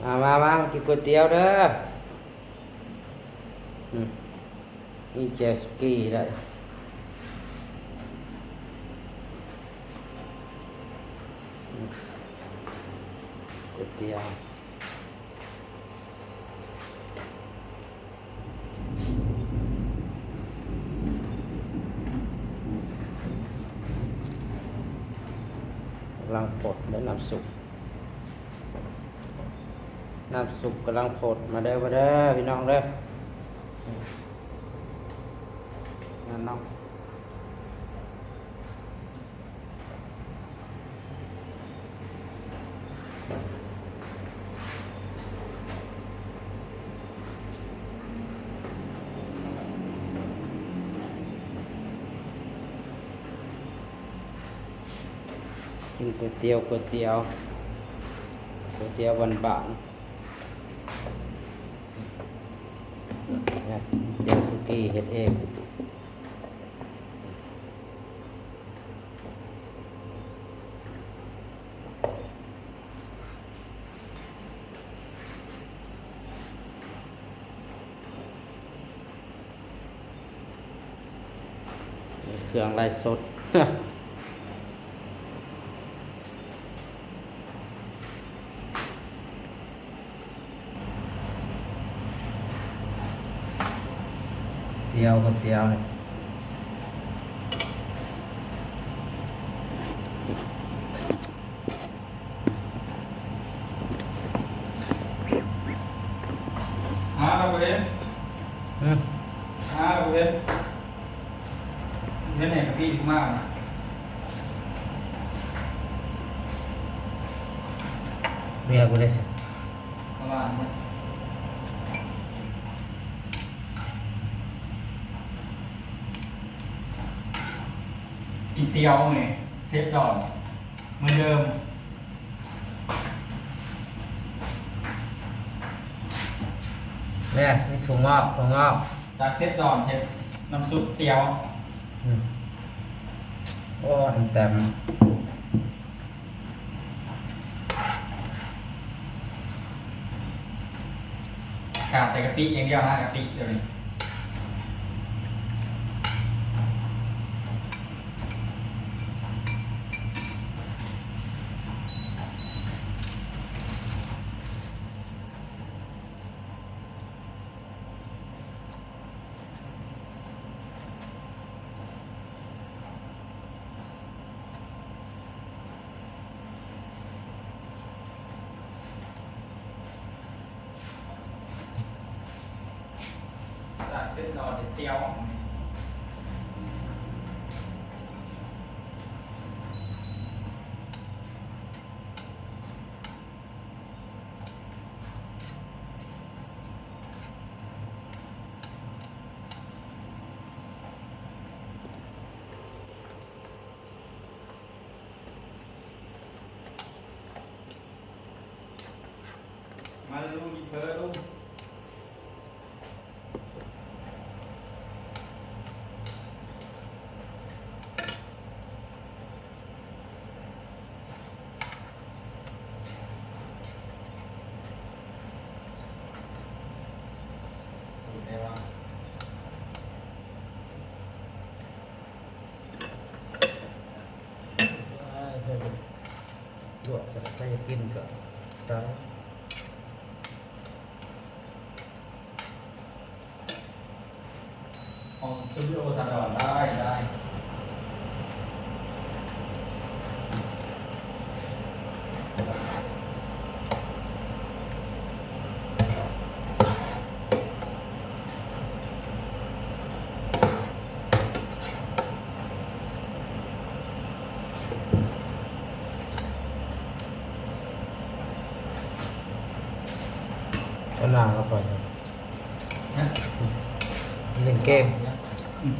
ມາ ມາ ມາ ມາກິນກ໋ວຍຕຽວເດີ. ອືມ ມີແຈ່ວສຸກີ້ໄດ້. ອືມ ກ໋ວຍຕຽວ ກຳລັງຟົດເດີ ນ້ຳຊຸບ ນ້ຳຊຸບກຳລັງຟົດ. ມາເດີ ມາເດີ ພີ່ນ້ອງເດີ ນັ້ນເນາະ. ກິນກ໋ວຍຕຽວ ກ໋ວຍຕຽວ ກ໋ວຍຕຽວບ້ານໆ ແຈ່ວສຸກີ້ເຮັດເອງ. ເຄື່ອງໄລ່ສົດ ຕຽວກ໋ວຍຕຽວນີ້ ຫາລະບໍ່ເຫັນ ອືມ ຫາລະບໍ່ເຫັນ. ເງິນໃຫ້ກະປິມານະ ເມຍກູເດ້ ຕະຫຼາດໝົດ. ກິນຕຽວມື້ນີ້ເຊຟດອນ ເໝືອນເດີມ. ແມ່ນ ມີຖົ່ວງອກ ຖົ່ວງອກ ຈາກເຊຟດອນເຮັດນ້ຳຊຸບຕຽວ. ອືມ ໂອ້ ແຕ່ມ ຂາດແຕ່ກະປິຢ່າງດຽວນະ ກະປິດຽວນີ້. ຕາເສັ້ນດອນເດຕຽວ. ມາລູກ ກິນເພີລູກ. ສູດໄດ້ວ່າ ລວກ ໃຜຢາກກິນກໍໃສ່. ຂອງສະຕູດິໂອຕາດອນ ໄດ້ ໄດ້. ເວລາເຮົາໄປ ຮະ? ຫຼິ້ນເກມ. ອືມ.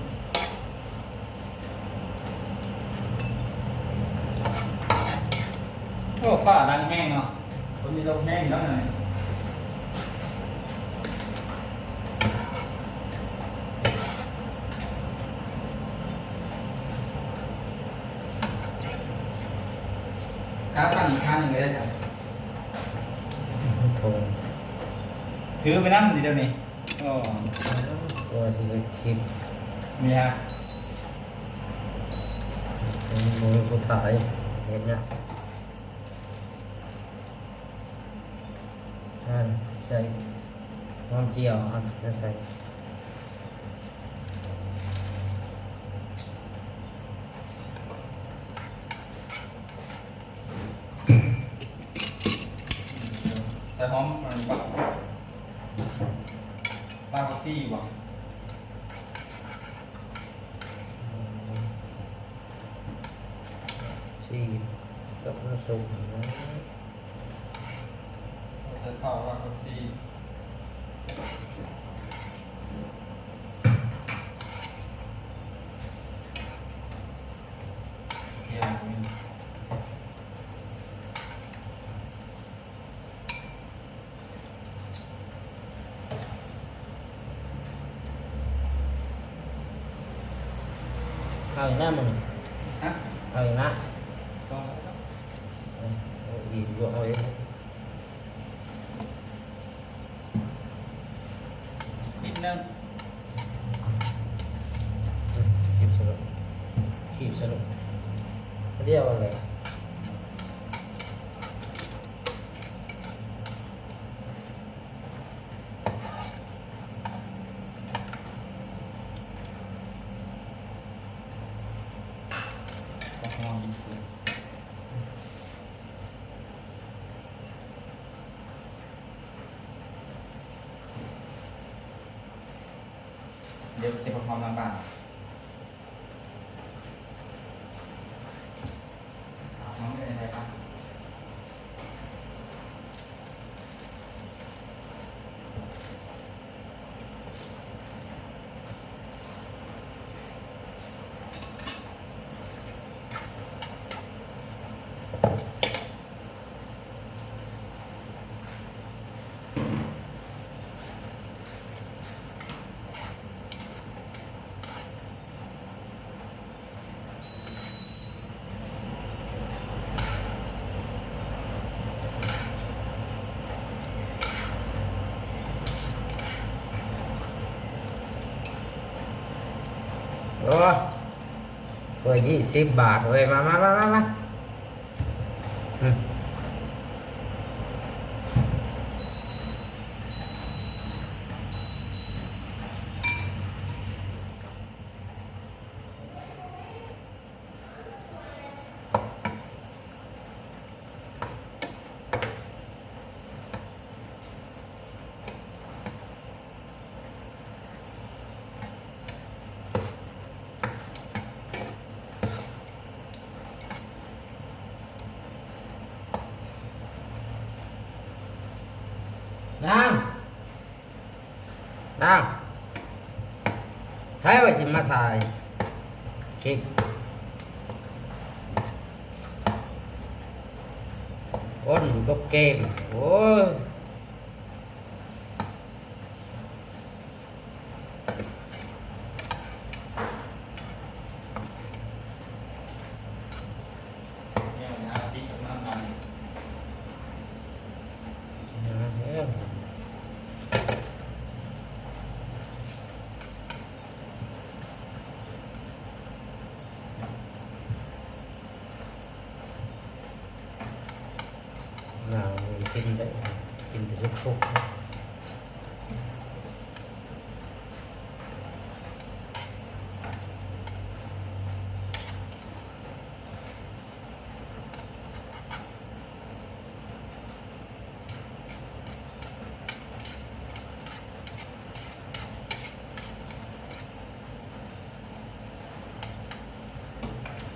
ໂອ້ ຟ້າດັງແຮງເນາະ. ຄົນມີລົມແຮງຢູ່ແລ້ວນະ. ຂາຕັ້ງອີກຂ້າງໜຶ່ງເລີຍ. ຖົ່ວ ຖືໄປນຳຕິດຽວນີ້. ໂອ້ ກວ່າຊິເຮັດຄລິບ ນີ້ຮະ ບໍ່ມີຜູ້ຖ່າຍ ເຮັດຫຍັງ. ນັ້ນ ໃສ່ຫອມຈຽວ ເອົາມາໃສ່ ໃສ່ຫອມອັນນີ້ບໍ່? ລາກຜັກຊີຢູ່ບໍ່? ຊີກັບນ້ຳຊຸບນະ ໃສ່ເຂົ້າ ລາກຜັກຊີ ກະທຽມ. ເອົາອີກແລ້ວມື້ນີ້ ຮະ ເອົາອີກແລ້ວ ບໍ່ ເອີ ເອົາອີກຢູ່ ເອົາອີກ ອີກນິດໜຶ່ງ ອືມ ຄີບໃສ່ໂລດ ຄີບໃສ່ໂລດ ດຽວເອົາເລີຍ. ດຽວເກັບຫອມລ້າງບາງ ຫອມໄດ້ໄດ້ປະ? ໂອ້ຍ ຖ້ວຍຊາວບາດເວີຍ ມາ ມາ ມາ ມາ. ນາງ ນາງ ໃຜວ່າຊິມາຖ່າຍຄລິບ ຄົນຢູ່ກັບເກມ ໂອ້ຍ. ນາງກິນໄດ້ ກິນແຕ່ສຸກໆ.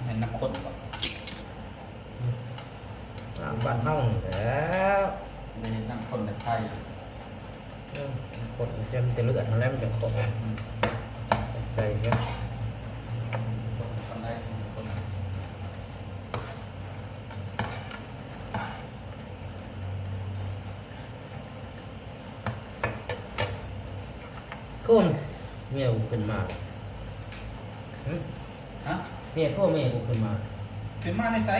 ແມ່ນນ້ຳຂ້ນບໍ່? ອືມ ນ້ຳບ້ານເຮົານີ້ແຫຼະ ໄດ້ເຮັດນ້ຳຂ້ນແບບໄທ. ເອີ ຄົນຈະມີແຕ່ເລືອດຫັ້ນແຫຼະ ມັນຈັ່ງຄົນ ໃສ່ເນາະ ຄົນປານໃດຄົນ ຄົນ ເມຍບໍ່ຂຶ້ນມາ ຫຶ? ຮະ? ເມຍ ໂທເມຍບໍ່ຂຶ້ນມາ ຂຶ້ນມາໃນໃສ?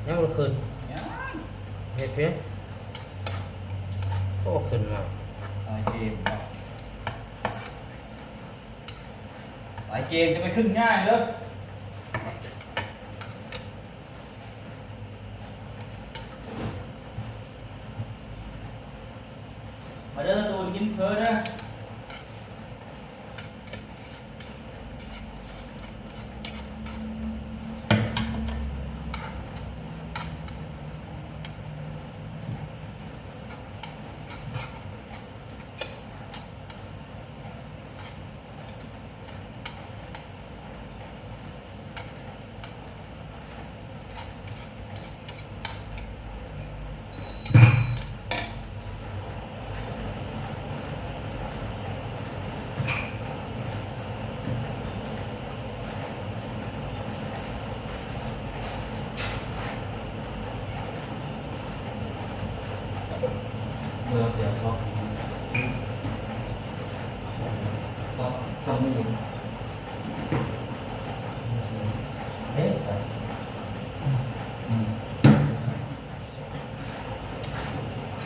ຍັງບໍ່ຂຶ້ນ ຍັງ ເຮັດເພງ ໂອ້ ຂຶ້ນມາ ສາຍເກມ ສາຍເກມຈະໄປຂຶ້ນງ່າຍເດີ. ມາເດີ ຕູນກິນເພີເດີ.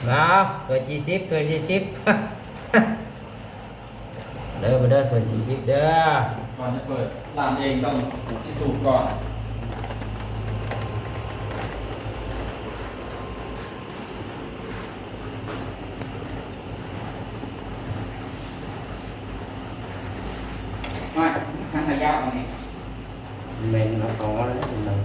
ມາ ຖ້ວຍສີ່ສິບ ຖ້ວຍສີ່ສິບ ເດີ ມາເດີ ຖ້ວຍສີ່ສິບເດີ. ກ່ອນຈະເປີດຮ້ານເອງຕ້ອງພິສູດກ່ອນ. ມາ ທັງໄລຍະອັນນີ້ ແມ່ນເອົາເຂົ້າມາແລ້ວ.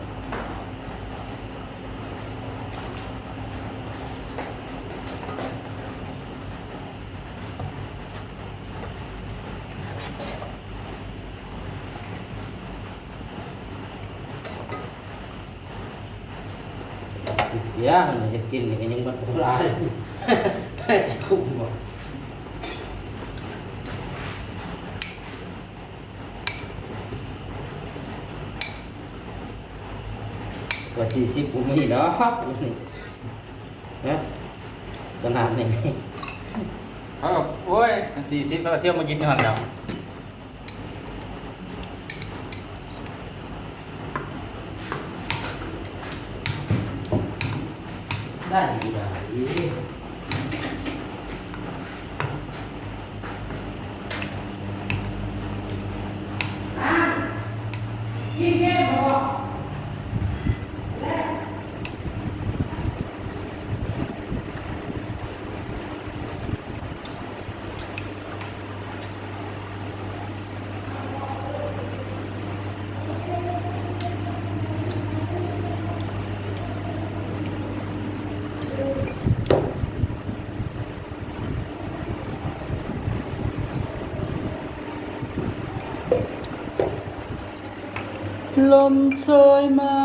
ສິບຢ່າງເຮັດກິນນີ້ກໍຍັງເບິດບໍ່ຫຼາຍ ຊິຄຸ້ມບໍ່? ກວ່າສີ່ສິບບໍ່ມີດອກ ນີ້ ຮະ ຂະໜາດນີ້ ເຂົາກໍ ໂອ້ຍ ສີ່ສິບ ເຂົາກໍທ່ຽວມາກິນຢູ່ຫັ້ນແລ້ວ. ໄດ້ຢູ່ ໄດ້ຢູ່. ລົມໂຊຍມາ.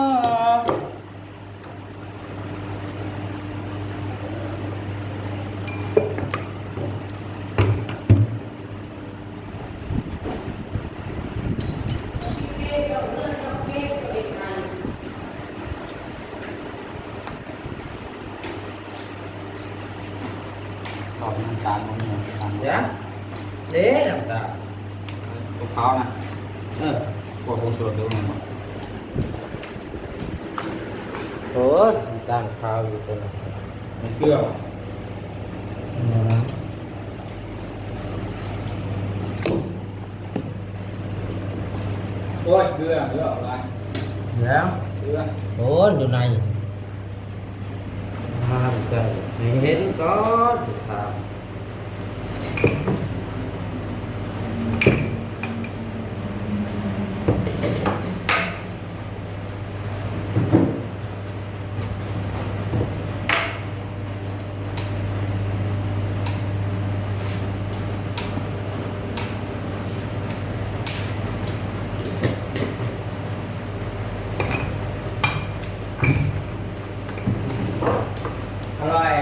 ລອກນ້ຳຕານບໍ່ມີ ນ້ຳຕານ ເດ້ ນ້ຳຕານ ຕົວຂາວນະ ເອີ ພວກຜົງຊູລົດເດີ ແມ່ນບໍ່? ໂອ້ ນ້ຳຕານຂາວຢູ່ຕົວນັ້ນ ແມ່ນເກືອ ໂອ້ຍ ເກືອ ເກືອເອົາຫຼາຍ ເກືອ ເກືອ ໂອ້ ຢູ່ໃນ ມາໃສ່ໃຫ້ເຫັນກ່ອນ ຖາມ. ອະລ່ອຍ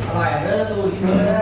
ອະລ່ອຍເດີ ຕູ້ກິນເບີເດີ. ອ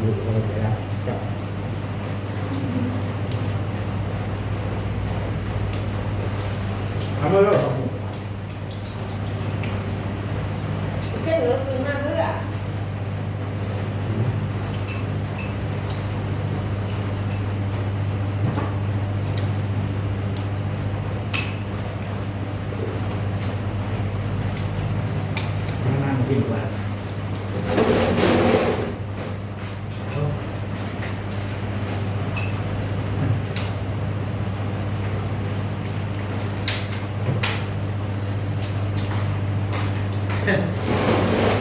ຢູ່ເອົາໄປລະ ເຈົ້າ ເອົາມາໂລດ ເຈົ້າເອົາຂຶ້ນມາເພື່ອ ມານັ່ງກິນກ່ອນ.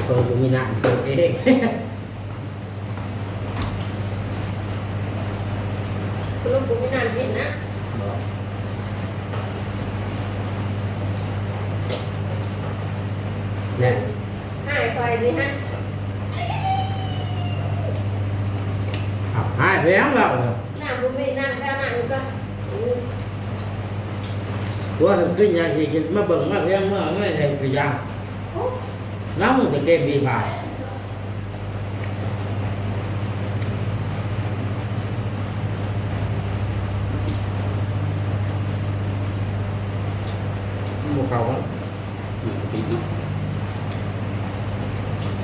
ໂຕບໍ່ມີນ້ຳ ໂຕເອງ ສະຫຼຸບບໍ່ມີນ້ຳກິນນະ ບໍ່ ແນ່ ໃຫ້ຂ້ອຍນີ້ຮະ ອ້າວ ໃຫ້ໄປຫຍັງລາວນະ ນ້ຳບໍ່ມີ ນ້ຳ ໄປເອົານ້ຳກ່ອນ ຕົວະ ສະກິນຢາຊິກິນ ມາເບິ່ງມາພຽງ ມາເອົາເງິນໃຫ້ໄປຢ່າງ ໂອ້ ນ້ຳມັນກະເຕັມບີບາດ ບໍ່ເຂົ້າ ອືມ ກະປິເນາະ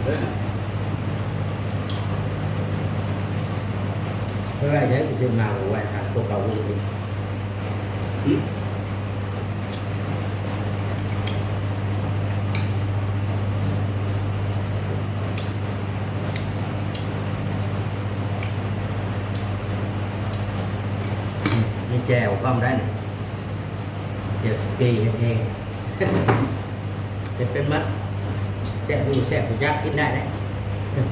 ເອີ ເອີ ໄດ້ ກູຊິມາບໍ່ໄຫວ ຫາຕົວເກົ່າ ອືມ ມີແຈ່ວພ້ອມໄດ້ນີ້ ແຈ່ວສຸກີເຮັດເອງ ເຮັດເປັນໝົດ ແຊບບໍ່ແຊບບໍ່ຈັກ ກິນໄດ້ເດ້ ອືມ